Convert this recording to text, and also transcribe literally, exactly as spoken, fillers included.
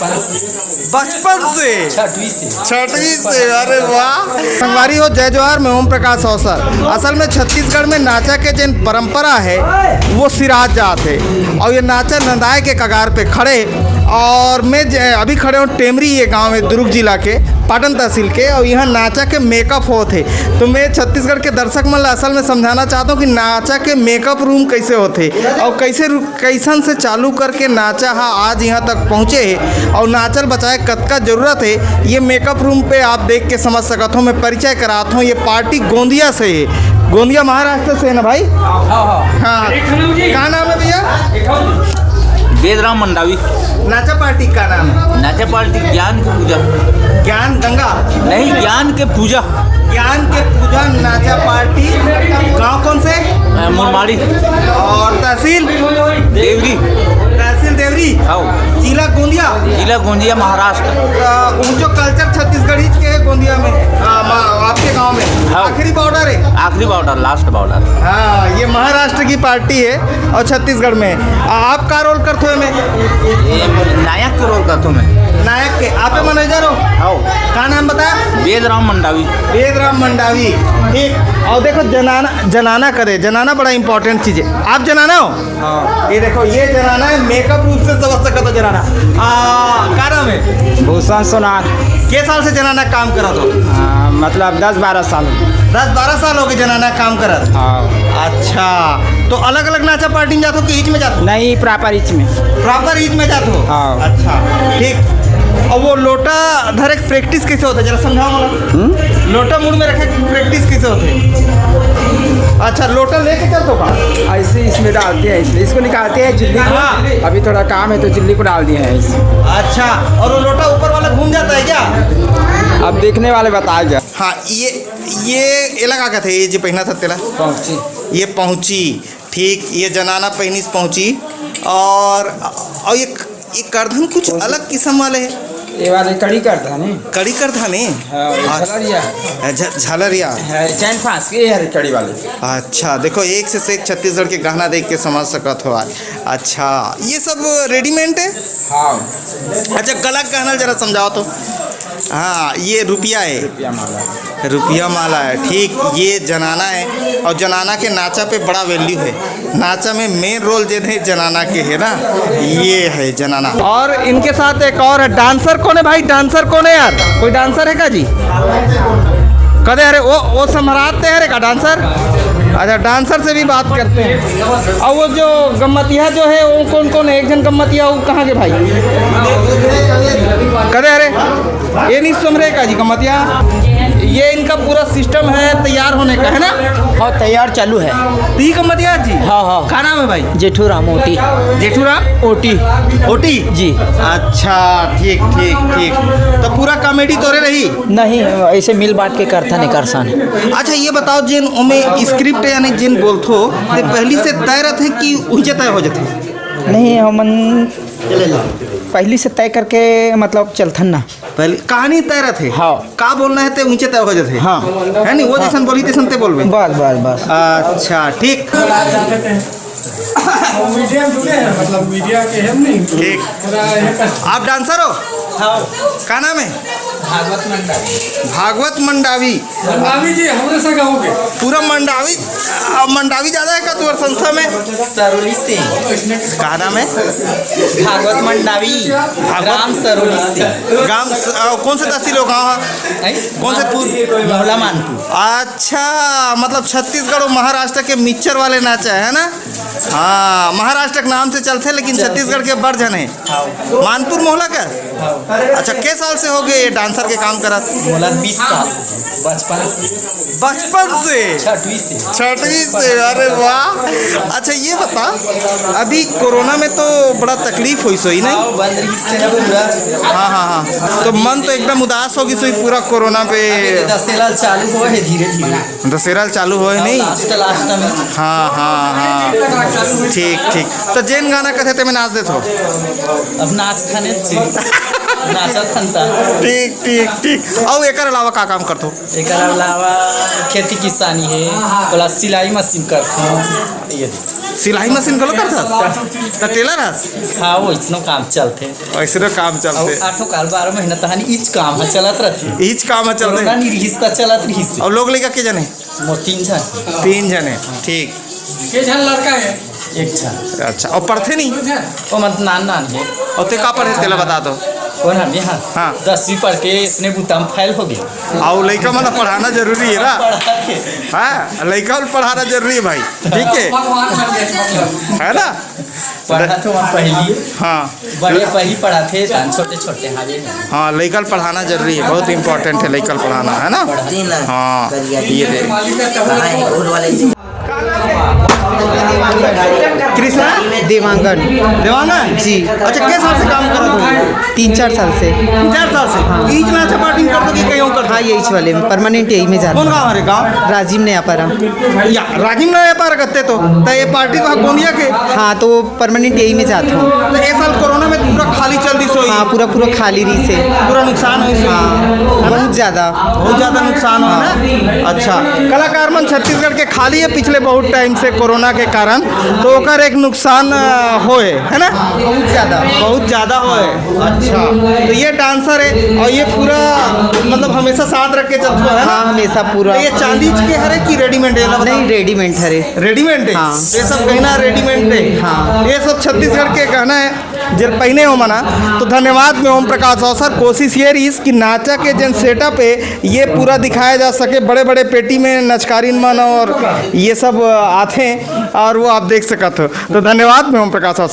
बचपन से? छठवीं से। छठवीं से, अरे वाह। संगवारी हो, जय जोहार, मैं ओम प्रकाश अवसर। असल में छत्तीसगढ़ में नाचा के जेन परंपरा है, वो सिराज जात है, और ये नाचा नंदाए के कगार पे खड़े। और मैं ज-, अभी खड़े हूँ टेमरी, ये गांव है दुर्ग जिला के, पाटन तहसील के, और यहाँ नाचा के मेकअप होत है। तो मैं छत्तीसगढ़ के दर्शक मन ला असल में समझाना चाहता हूँ कि नाचा के मेकअप रूम कैसे होते और कैसे रू-, कैसन से चालू करके नाचा हा आज यहाँ तक पहुँचे हे और नाचल बचाए कतका जरूरत हे, ये मेकअप रूम पे आप देख के समझ सकत हो। मैं परिचय करात हूँ, ये पार्टी गोंदिया से हे, गोंदिया महाराष्ट्र से हे ना भाई? हाँ, हाँ। हाँ। का नाम है भैया? वेदराम मंडावी। नाचा पार्टी का नाम है? नाचा पार्टी ज्ञान की पूजा। ज्ञान गंगा? नहीं, ज्ञान के पूजा। ज्ञान के पूजा नाचा पार्टी। गांव कौन से? अ, मुरमाड़ी। और तहसील? देवरी। तहसील देवरी? हाँ। जिला गोंदिया? जिला गोंदिया, महाराष्ट्र। अ, ऊंचो कल्चर छत्तीसगढ़ी के है गोंदिया में, अ, मा-, आपके गांव में। हाँ। आखिरी बॉर्डर है? आखिरी बॉर्डर, लास्ट बॉर्डर। हाँ, ये महाराष्ट्र की पार्टी है और छत्तीसगढ़ में है। आ, आप का रोल करते हो में? ये नायक के रोल करता हूँ मैं। नायक के? आप मैनेजर हो? हाँ। का नाम बताया? वेदराम मंडावी। वेदराम मंडावी। ठीक। और देखो, जनाना, जनाना करे, जनाना बड़ा इंपॉर्टेंट चीज है। आप जनाना हो? हाँ। ये देखो, ये जनाना है, मेकअप रूप से समझ सकत हो जनाना। आ, का नाम है? भूषण सोनार। के साल से जनाना काम करत हो? आ, मतलब दस बारह साल। दस बारह साल हो गए जनाना काम करत? हाँ। अच्छा, तो अलग-अलग नाचा पार्टी में जात हो कि ईच में जात हो? नहीं, प्रॉपर ईच में। प्रॉपर ईच में जात हो? हाँ। अच्छा, ठीक। और वो लोटा धरे के प्रैक्टिस कैसे होता है, जरा समझाओ मला। हम्म? लोटा मुड़ में रखे के प्रैक्टिस कैसे होते? अच्छा, लोटा लेके चलते हो का? ऐसे इसमें डालते हैं, इसमें, इसको निकालते हैं झिल्ली को। हाँ। अभी थोड़ा काम है तो झिल्ली को डाल दिए हैं इसमें। अच्छा, और वो लोटा ऊपर वाला घूम जाता है क्या? अब देखने वाले बताएगा। हाँ, ये, ये एला का कहते हैं, ये जो पहना था तेला? पहुँची। ये पहुँची, ठीक, ये जनाना पहनिस पहुँची। और, और ये, ये करधन कुछ अलग किस्म वाले है। ये वाले कड़ी करधन है। कड़ी करधन है? हाँ, ये अच्छा। झलरिया। अ, झ-, झलरिया। है, चैन फांस के, ये है कड़ी वाले। अच्छा, देखो, एक से, से एक छत्तीसगढ़ के गहना देख के समझ सकत हो आज। अच्छा, ये सब रेडीमेड है? हाँ। अच्छा, गला के गहना जरा समझाओ तो। हाँ, ये रुपया है। रुपया माला। रुपया माला है, ठीक, ये जनाना है। और जनाना के नाचा पे बड़ा वैल्यू है। नाचा में मेन रोल जे है जनाना के है ना, ये है जनाना। और इनके साथ एक और है, डांसर कौन है भाई? डांसर कौन है यार? कोई डांसर है का जी? कदे अरे वो, वो सम्राट ते हरे का डांसर? अच्छा, डांसर से भी बात करते हैं। और वो जो गम्मतिया जो है, वो कौन कौन है? एक जन गम्मतिया, वो कहाँ के भाई? कदे अरे ये नहीं सुन रहे का जी गम्मतिया? ये इनका पूरा सिस्टम है तैयार होने का, है ना? हाँ, तैयार चालू है। ती गम्मतिया जी? हाँ, हाँ। का नाम है भाई? जेठू राम ओटी। जेठू राम? ओटी। ओटी? जी। अच्छा, ठीक, ठीक, ठीक। तो पूरा कॉमेडी तोरे रही? नहीं, ऐसे मिल बांट के करथन एकर सन। अच्छा, ये बताओ, जिन ओमे स्क्रिप्ट यानी जिन बोलथो, ते पहली से तय रहते कि उहिजे तय हो जाते? नहीं, हमन पहली से तय करके, मतलब, चलथन ना। पहले कहानी तय रहते? हाँ। का बोलना है ते उहिजे तय हो जाते? हाँ। है नहीं, वो जैसन बोली तैसन ते बोलबे? बस, बस, बस। अच्छा, ठीक। मीडिया जुड़े हैं, मतलब, मीडिया के हम नहीं। ठीक। पूरा ये कर- आप डांसर हो? हाँ। का नाम है? भागवत मंडावी। भागवत मंडावी। मंडावी जी, हमरे से गाँव के। पूरा मंडावी, आ, मंडावी ज्यादा है का तुम्हारे संस्था में? सरोली से। का नाम है? भागवत मंडावी, भागवत ग्राम सरोली से। ग्राम स-, आ, कौन से तहसील हो, गाँव है? हैं? कौन से? मानपुर, मोहला मानपुर। अच्छा, मतलब छत्तीसगढ़ और महाराष्ट्र के मिक्सचर वाले नाचा है ना? हाँ, महाराष्ट्र के नाम से चलते, लेकिन चलते। छत्तीसगढ़ के बड़ झन है। हाँ। मानपुर मोहला का? हाँ। अच्छा, के साल से हो गए ये डांसर के काम करत? मोला बीस साल, बचपन से। बचपन से? छठवीं से। छठवीं से, अरे वाह। अच्छा, ये बता, अभी कोरोना में तो बड़ा तकलीफ होइस होही, नहीं? हाँ, बंद रहिस हे ना पूरा। हाँ, हाँ, हाँ। तो मन तो एकदम उदास हो गिस होही पूरा कोरोना पे। अभी तो दशहरा चालू होए हे धीरे धीरे। दशहरा चालू होए नहीं? लास्ट, लास्ट में। हाँ, हाँ, हाँ। ठीक, ठीक। तो जेन गाना कथे ते में नाच देत हो? अब नाच खाने छी। नाचत हन ता। ठीक, ठीक, ठीक। अउ एकर अलावा का काम करथो? एकर अलावा खेती किसानी हे, ओला सिलाई मशीन करथों। ये। सिलाई मशीन घलो करथस? त टेलर हस? हाँ, वो इसनो काम चलथे। ऐसनो काम चलथे। आठों काल बारह महीना तहानी इच काम ह चलत रथे। इच काम ह चलथे। कोरोना नहीं रिहिस त चलत रिहिस। अउ लोग लइका के झन हे? मोर तीन झन। तीन झन हे, ठीक। के झन लड़का हे? एक झन। अच्छा, अउ पढ़थे नहीं? ओ मन नान नान हे। अउ ते का पढ़े तेला बता तो। कौन हम यहाँ? हाँ। दसवीं पढ़ के इसने बुता म फेल हो गया। अउ लइका मन पढ़ाना जरूरी हे ना? पढ़ा के। हाँ, लइका ल पढ़ाना जरूरी हे भाई, ठीक हे? भगवान बन गए मतलब। हे ना? पढ़ा तो वहाँ पहली। हाँ। बड़े पहली पढ़ाथे, तान छोटे छोटे, हाँ, ये। हाँ, लइका ल पढ़ाना जरूरी हे, बहुत इंपॉर्टेंट हे लइका ल पढ़ाना, हे ना? जी ना। हाँ, करिया ये जी। दे। कहाँ है? फूल वाले जी। कृष्णा? देवांगन। देवांगन? जी। अच्छा, के साल से काम करत हो? तीन चार साल से। तीन चार साल से? हाँ। इच नाचा पार्टी में करत हो कि कहीं और करत हो? हाँ, यही वाले में, परमानेंट यही में जाता। कौन गाँव हरे गाँव? राजिम नयापारा। या, राजिम नयापारा करते तो, त ये पार्टी तो गोंदिया के। हाँ, तो परमानेंट यही में जात हूँ। त ये साल कोरोना में पूरा खाली चल दिस होही। हाँ, पूरा, पूरा खाली रहिस हे। पूरा नुकसान होइस होही। हाँ, बहुत ज्यादा। बहुत ज्यादा नुकसान होय ना? अच्छा, कलाकार मन छत्तीसगढ़ के खाली हे पिछले बहुत टाइम से कोरोना के कारण, तो ओकर एक नुकसान, अ, होय, हे ना? बहुत ज्यादा। बहुत ज्यादा होय। अच्छा, तो ये डांसर हे अउ ये पूरा, मतलब, हमेशा साथ रख के चलत हे ना? हाँ, हमेशा पूरा। तो ये चांदी के हरे कि रेडीमेड हे, ये ला बता। नहीं, रेडीमेड हरे। रेडीमेड हे? हाँ। ये सब गहना रेडीमेड हे? हाँ। ये सब छत्तीसगढ़ के गहना हे, जेन पहिने हो मन ह। तो धन्यवाद में ओम प्रकाश अवसर। कोशिश ये रहिस कि नाचा के जेन सेटअप हे, ये पूरा दिखाया जा सके। बड़े-बड़े पेटी में नचकारिन मन अउ ये सब आथे अउ वो आप देख सकत हो। तो धन्यवाद में ओम प्रकाश अवसर।